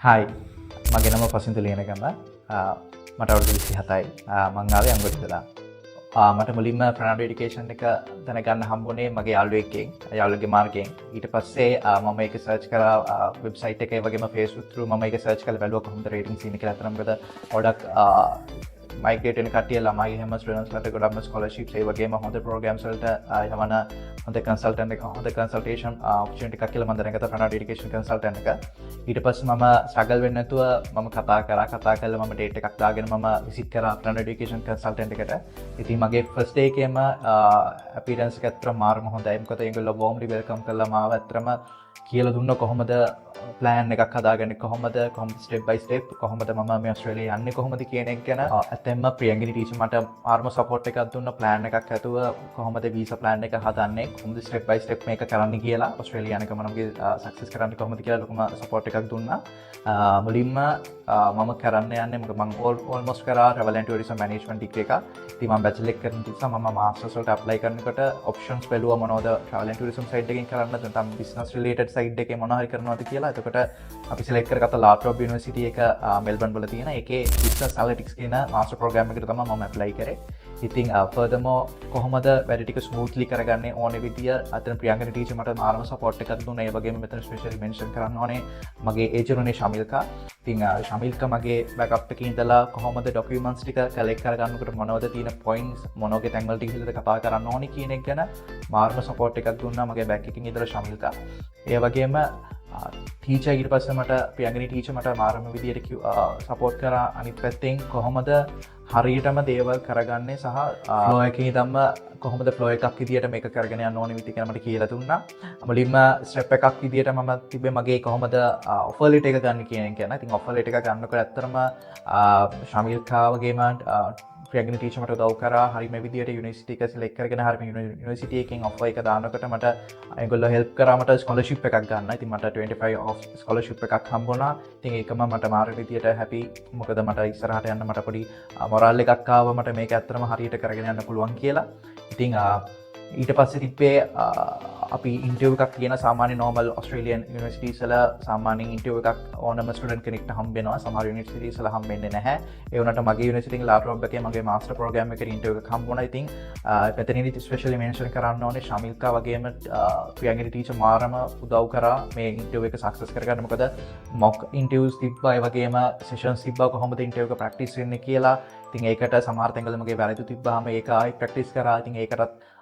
Hi, මගේ නම පසින්දු ලියනගම. මට අවුරුදු 27යි. මං ආවේ අංගොඩ ඉඳලා. මට මුලින්ම ෆර්නැන්ඩෝ එඩියුකේෂන් එක දැනගන්න හම්බුනේ මගේ යාළුවෙක්ගෙන්, යාළුවෙක්ගේ මාර්ගයෙන්. ඊට පස්සේ මම ඒක සර්ච් කරා වෙබ්සයිට් එකේ, වගේම Facebook through මම ඒක සර්ච් කරලා බැලුවා කොහොමද රේටින්ග්ස් ඉන්නේ කියලා. අතරම මොකද ගොඩක් මයිග්‍රේට් වෙන කට්ටිය, ළමයි එහෙම ස්ටුඩන්ට්ස්ලාට ගොඩක්ම ස්කෝලර්ෂිප්ස්, ඒ වගේම හොඳ ප්‍රෝග්‍රෑම්ස් වලට යවන හොඳ කන්සල්ටන්ට් එක, හොඳ කන්සල්ටේෂන් ඔපචුනිටි එකක් කියලා මම දැනගත්තා ෆර්නැන්ඩෝ එඩියුකේෂන් කන්සල්ටන්ට් එක. ඊට පස්සේ මම ස්ට්‍රගල් වෙන්නේ නැතුව මම කතා කරා. කතා කරලා මම ඩේට් එකක් දාගෙන මම විසිට් කරා ෆර්නැන්ඩෝ එඩියුකේෂන් කන්සල්ටන්ට් එකට. ඉතින් මගේ ෆස්ට් ඩේ එකේම අපියරන්ස් එක ඇත්තටම මාරම හොඳයි. මොකද ඒගොල්ලෝ වෝම්ලි welcome කළා මාව. ඇත්තටම කියලා දුන්න කොහොමද ප්ලෑන් එකක් හදාගන්නේ කොහොමද, කොහොමද ස්ටෙප් බයි ස්ටෙප් කොහොමද මම මේ ඔස්ට්‍රේලියා යන්නේ කොහොමද කියන එක ගැන. ඇත්තෙන්ම ප්‍රියංගිනි ටීචර් මට මාරම සපෝට් එකක් දුන්න ප්ලෑන් එකක් ඇතුව, කොහොමද වීසා ප්ලෑන් එක හදන්නේ, කොහොමද ස්ටෙප් බයි ස්ටෙප් මේක කරන්න කියලා, ඔස්ට්‍රේලියා යන ගමන මගේ සක්සස් කරන්න කොහොමද කියලා ලොකුම සපෝට් එකක් දුන්නා. මුලින්ම මම කරන්න යන්නේ, මොකද මං ඕල්මෝස්ට් කරා travel and tourism management degree එක. ඉතින් මං බැචලර් එක කරන නිසා මම මාස්ටර්ස් වලට ඇප්ලයි කරනකොට ඔප්ෂන්ස් බැලුවා මොනවද ට්‍රැවල් ඇන්ඩ් ටුවරිසම් සයිඩ් එකෙන් කරන්නද නැත්නම් බිස්නස් රිලේටඩ් සයිඩ් එකේ මොනවා හරි කරනවද කියලා. එතකොට අපි සිලෙක්ට් කරගත්ත ලා ට්‍රෝබ් යුනිවර්සිටි එක මෙල්බන් වල තියෙන. ඒකේ බිස්නස් ඇනලිටික්ස් කියන මාස්ටර් ප්‍රෝග්‍රෑම් එකට තමයි මම ඇප්ලයි කරේ. ඉතින් ෆර්දර්මෝර් කොහොමද වැඩ ටික ස්මූත්ලි කරගන්නේ ඕනේ විදිය අතන ප්‍රියංගනි ටීචර් මට මාරම සපෝට් එකක් දුන්නා. ඒ වගේම මෙතන ස්පෙෂලි මෙන්ෂන් කරන්න ඕනේ මගේ ඒජන්ට් උනේ ශමිල්කා. ඉතින් ශමිල්කා මගේ බෑකප් එකේ ඉඳලා කොහොමද ඩොකියුමන්ට්ස් ටික කලෙක්ට් කරගන්නකොට මොනවද තියෙන පොයින්ට්ස්, මොන වගේ තැන් වලට ගිහිල්ලාද කතා කරන්න ඕනේ කියන එක ගැන මාරම සපෝට් එකක් දුන්නා මගේ බෑක් එකකින් ඉඳලා ශමිල්කා. ඒ වගේම ටීචර් ඊට පස්සේ මට ප්‍රියංගනි ටීචර් මට මාරම විදියට සපෝට් කරා අනිත් පැත්තෙන් කොහොමද හරියටම දේවල් කරගන්නේ සහ ෆ්ලෝ එකේ ඉඳන්ම කොහොමද ෆ්ලෝ එකක් විදියට මේක කරගෙන යන්න ඕනේ විදිය ගැන මට කියලා දුන්නා. මුලින්ම ස්ටෙප් එකක් විදියට මම තිබ්බේ මගේ කොහොමද ඔෆර් ලෙටර් එක ගන්න කියන එක ගැන. ඉතින් ඔෆර් ලෙටර් එක ගන්නකොට ඇත්තටම ශමිල්කා වගේම ප්‍රියංගනි ටීචර් මට උදව් කරා හරිම විදියට යුනිවර්සිටි එක සිලෙක්ට් කරගෙන හරිම යුනිවර්සිටි එකෙන් ඔෆර් එක දානකොට මට ඒගොල්ලෝ හෙල්ප් කරා මට ස්කෝලර්ෂිප් එකක් ගන්න. ඉතින් මට 25 ඔෆ් ස්කෝලර්ෂිප් එකක් හම්බුණා. ඉතින් ඒකම මට මාර විදියට හැපි. මොකද මට ඉස්සරහට යන්න මට පොඩි මොරාල් එකක් ආවා මට මේක ඇත්තටම හරියට කරගෙන යන්න පුළුවන් කියලා. ඉතින් ඊට පස්සේ තිබ්බේ අපි ඉන්ටර්විව් එකක් කියන සාමාන්‍ය නෝමල් ඔස්ට්‍රේලියන් යුනිවර්සිටිස් වල සාමාන්‍යයෙන් ඉන්ටර්විව් එකක් ඕනම ස්ටුඩන්ට් කෙනෙක්ට හම්බ වෙනවා. සමහර යුනිවර්සිටිස් වල හම්බෙන්නේ නැහැ. ඒ වුණාට මගේ යුනිවර්සිටි එකේ ලා ට්‍රෝබ් එකේ මගේ මාස්ටර් ප්‍රෝග්‍රෑම් එකට ඉන්ටර්විව් එකක් හම්බ වුණා. ඉතින් මෙතනදී ස්පෙෂලි මෙන්ෂන් කරන්න ඕනේ ශමිල්කා වගේම ප්‍රියංගනි ටීචර් මාරම උදව් කරා මේ ඉන්ටර්විව් එක සක්සස් කරගන්න. මොකද මොක් ඉන්ටර්විව්ස් තිබ්බා, ඒ වගේම සෙෂන්ස් තිබ්බා කොහොමද ඉන්ටර්විව් එක ප්‍රැක්ටිස් වෙන්නේ කියලා. ඉතින් ඒකට සමහර තැන්වල මගේ වැරදි තිබ්බාම ඒක ආයි ප්‍රැක්ටිස් කරා. ඉතින් ඒකටත්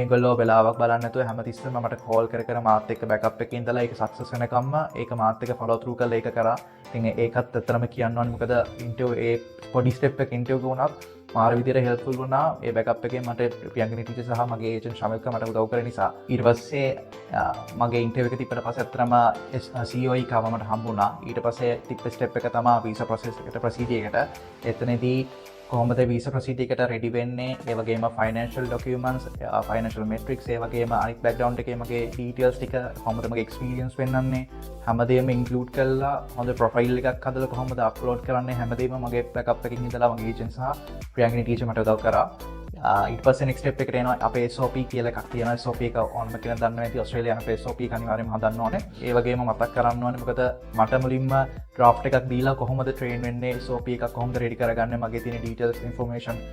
ඒගොල්ලෝ වෙලාවක් බලන්නේ නැතුව හැමතිස්සෙම මට කෝල් කර කර මාත් එක්ක බෑකප් එකේ ඉඳලා ඒක සක්සස් වෙනකම්ම ඒක මාත් එක්ක ෆලෝ ත්‍රූ කරලා ඒක කරා. ඉතින් ඒකත් ඇත්තටම කියන්න ඕනේ, මොකද ඉන්ටර්විව් ඒ පොඩි ස්ටෙප් එක ඉන්ටර්විව් එක වුණත් මාර විදියට හෙල්ප්ෆුල් වුණා. ඒ බෑකප් එකේ මට ප්‍රියංගනි ටීචර් සහ මගේ ඒජන්ට් ශමිල්කා මට උදව් කරන නිසා. ඊට පස්සේ මගේ ඉන්ටර්විව් එක තිබ්බට පස්සේ ඇත්තටම COE කාව මට හම්බුණා. ඊට පස්සේ තිබ්බ ස්ටෙප් එක තමයි වීසා ප්‍රොසෙස් එකට, ප්‍රොසීජර් එකට. එතනදී කොහොමද වීසා ප්‍රොසීජර් එකට රෙඩි වෙන්නේ, ඒ වගේම ෆයිනෑන්ෂල් ඩොකියුමන්ට්ස්, ෆයිනෑන්ෂල් මෙට්‍රික්ස්, ඒ වගේම අනිත් බෑක්ග්‍රවුන්ඩ් එකේ මගේ ඩීටේල්ස් ටික කොහොමද මගේ එක්ස්පීරියන්ස් වෙන්නන්නේ හැමදේම ඉන්ක්ලූඩ් කරලා හොඳ ප්‍රොෆයිල් එකක් හදලා කොහොමද අප්ලෝඩ් කරන්නේ හැමදේම මගේ බෑකප් එකකින් ඉඳලා මගේ ඒජන්ට් සහ ප්‍රියංගනි ටීචර් මට උදව් කරා. ඊට පස්සේ නෙක්ස්ට් ස්ටෙප් එකට එනවා අපේ SOP කියලා එකක් තියෙනවා. SOP එක ඕනම කෙනෙක් දන්නවා ඇති, ඔස්ට්‍රේලියානු අපේ SOP එක අනිවාර්යයෙන්ම හදන්න ඕනේ. ඒ වගේම මතක් කරන්න ඕනේ, මොකද මට මුලින්ම ඩ්‍රාෆ්ට් එකක් දීලා කොහොමද ට්‍රේන් වෙන්නේ, SOP එකක් කොහොමද රෙඩි කරගන්නේ, මගේ තියෙන ඩීටේල්ස් ඉන්ෆර්මේෂන්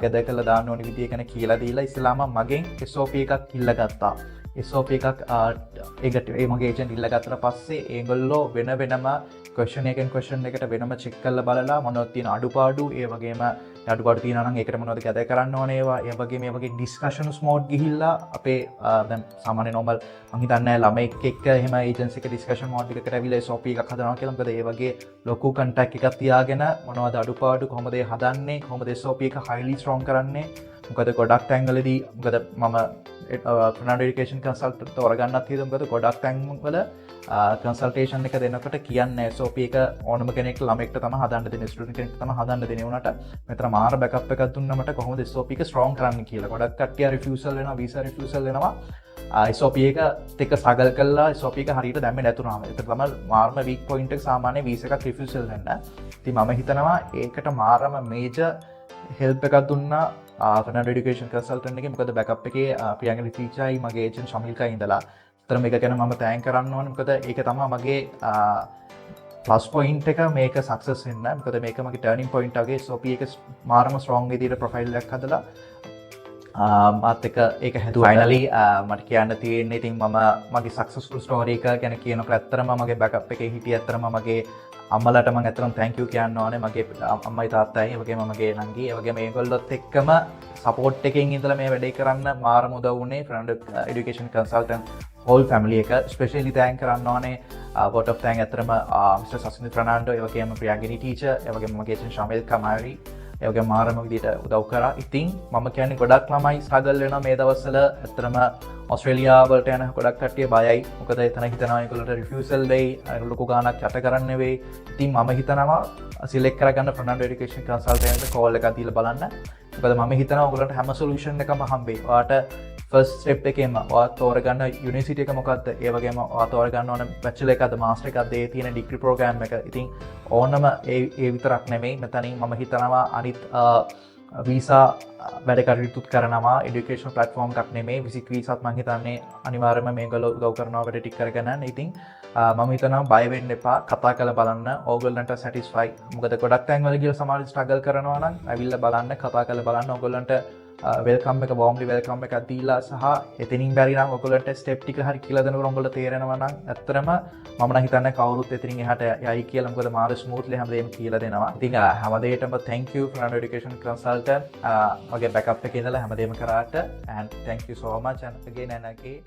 ගැදර් කරලා දාන්න ඕනේ විදිය ගැන කියලා දීලා ඉස්සෙල්ලාම මගෙන් SOP එකක් ඉල්ලගත්තා. SOP එකක් ඒකට ඒ මගේ ඒජන්ට් ඉල්ලගත්තට පස්සේ ඒගොල්ලෝ වෙන වෙනම ක්වෙස්චන් එකෙන් ක්වෙස්චන් එකට වෙනම චෙක් කරලා බලලා මොනවද තියෙන අඩුපාඩු, ඒ වගේම අඩුපාඩු තියෙනවා නම් ඒකට මොනවද ගැදර් කරන්න ඕනේ ඒවා, ඒ වගේම ඒ වගේ ඩිස්කෂන්ස් මෝඩ් ගිහිල්ලා අපේ දැන් සාමාන්‍ය නෝමල් මං හිතන්නේ ළමෙක් එක්ක එහෙම ඒජන්සි එක ඩිස්කෂන් මෝඩ් එකකට ඇවිල්ලා SOP එකක් හදනවා කියලා. මොකද ඒ වගේ ලොකු කන්ටැක්ට් එකක් තියාගෙන මොනවද අඩුපාඩු, කොහොමද ඒ හදන්නේ, කොහොමද SOP එක හයිලි ස්ට්‍රෝං කරන්නේ. මොකද ගොඩක් තැන්වලදී, මොකද මම ෆර්නැන්ඩෝ එඩියුකේෂන් කන්සල්ටන්ට් තෝරගන්නත් හේතුව මොකද ගොඩක් තැන්වල කන්සල්ටේෂන් එක දෙනකොට කියන්නේ SOP එක ඕනම කෙනෙක් ළමෙක්ට තමයි හදන්න දෙන්නේ, ස්ටුඩන්ට් කෙනෙක්ට තමයි හදන්න දෙන්නේ. වුණාට මෙතන මාර බෑකප් එකක් දුන්නා මට කොහොමද SOP එක ස්ට්‍රෝං කරන්න කියලා. ගොඩක් කට්ටිය රිෆියුසල් වෙනවා, වීසා රිෆියුසල් වෙනවා SOP එක එක්ක ස්ට්‍රගල් කරලා SOP එක හරියට දැම්මේ නැතුනම. ඒක තමයි මාරම වීක් පොයින්ට් එක සාමාන්‍ය වීසා එකක් රිෆියුසල් වෙන්න. ඉතින් මම හිතනවා ඒකට මාරම මේජර් හෙල්ප් එකක් දුන්නා ෆර්නැන්ඩෝ එඩියුකේෂන් කන්සල්ටන්ට් එකේ. මොකද බෑකප් එකේ ප්‍රියංගනි ටීචර්යි මගේ ඒජන්ට් ශමිල්කයි ඉඳලා. ඇත්තටම මේක ගැන මම thank කරන්න ඕනේ, මොකද ඒක තමයි මගේ ප්ලස් පොයින්ට් එක මේක සක්සස් වෙන්න. මොකද මේක මගේ ටර්නින් පොයින්ට් වගේ. SOP එක මාරම ස්ට්‍රෝං විදියට ප්‍රොෆයිල් එකක් හදලා මාත් එක්ක ඒක හැදුවා. ෆයිනලි මට කියන්න තියෙන්නේ, ඉතින් මම මගේ සක්සස්ෆුල් ස්ටෝරි එක ගැන කියනකොට ඇත්තටම මගේ බෑකප් එකේ හිටිය ඇත්තටම මගේ අම්මලාට මම ඇත්තටම thank you කියන්න ඕනේ. මගේ අම්මයි තාත්තයි, ඒ වගේම මගේ නංගි, ඒ වගේම ඒගොල්ලොත් එක්කම සපෝට් එකෙන් ඉඳලා මේ වැඩේ කරන්න මාරම උදව් වුණේ Fernando education consultant whole family එක. ස්පෙෂලි thank කරන්න ඕනේ, වෝට් ඔෆ් thank ඇත්තටම මිස්ටර් සසින්ද ෆර්නැන්ඩෝ, ඒ වගේම ප්‍රියංගිනී ටීචර්, ඒ වගේම මගේ ඒජන්ට් ශමිල් කමාරි, ඒ වගේම මාරම විදිහට උදව් කරා. ඉතින් මම කියන්නේ ගොඩක් ළමයි ස්ට්‍රගල් වෙනවා මේ දවස්වල. ඇත්තටම ඔස්ට්‍රේලියාව වලට යන ගොඩක් කට්ටිය බයයි. මොකද එතන හිතනවා ඒගොල්ලන්ට රිෆියුසල් වෙයි, ලොකු ගාණක් යට කරන්න වෙයි. ඉතින් මම හිතනවා සිලෙක්ට් කරගන්න ෆර්නැන්ඩෝ එඩියුකේෂන් කන්සල්ටන්ට් කෝල් එකක් දීලා බලන්න. මොකද මම හිතනවා ඔයගොල්ලන්ට හැම සොලියුෂන් එකම හම්බෙයි. ඔයාට ෆස්ට් ස්ටෙප් එකේම ඔයා තෝරගන්න යුනිවර්සිටි එක මොකක්ද? ඒ වගේම ඔයා තෝරගන්න ඕන බැචලර් එකක්ද මාස්ටර් එකක්ද, ඒ තියෙන ඩිග්‍රී ප්‍රෝග්‍රෑම් එක. ඉතින් ඕනම ඒ ඒ විතරක් නෙමෙයි, මෙතනින් මම හිතනවා අනිත් වීසා වැඩ කටයුතුත් කරනවා. එඩියුකේෂන් ප්ලැට්ෆෝම් එකක් නෙමෙයි, විසිට් වීසාත් මං හිතන්නේ අනිවාර්යයෙන්ම මේගොල්ලෝ උදව් කරනවා වැඩ ටික කරගෙන. ඉතින් මම හිතනවා බය වෙන්න එපා, කතා කරලා බලන්න ඕගොල්ලන්ට සැටිස්ෆයි. මොකද ගොඩක් තැන්වල ගිහලා සමහර ස්ට්‍රගල් කරනවා නම් ඇවිල්ලා බලන්න, කතා කරලා බලන්න. ඕගොල්ලන්ට welcome එක, වෝම්ලි welcome එකක් දීලා සහ එතනින් බැරි නම් ඔයගොල්ලන්ට ස්ටෙප් ටික හරි කියලා දෙනකොට ඔයගොල්ලෝ තේරෙනවා නම් ඇත්තටම මම නම් හිතන්නේ කවුරුත් එතනින් එහාට යයි කියලා. මොකද මාර ස්මූත්ලි හැමදේම කියලා දෙනවා. ඉතින් හැමදේටම thank you Fernando Education Consultant, මගේ බෑකප් එකේ ඉඳලා හැමදේම කරාට, and thank you so much and again and again.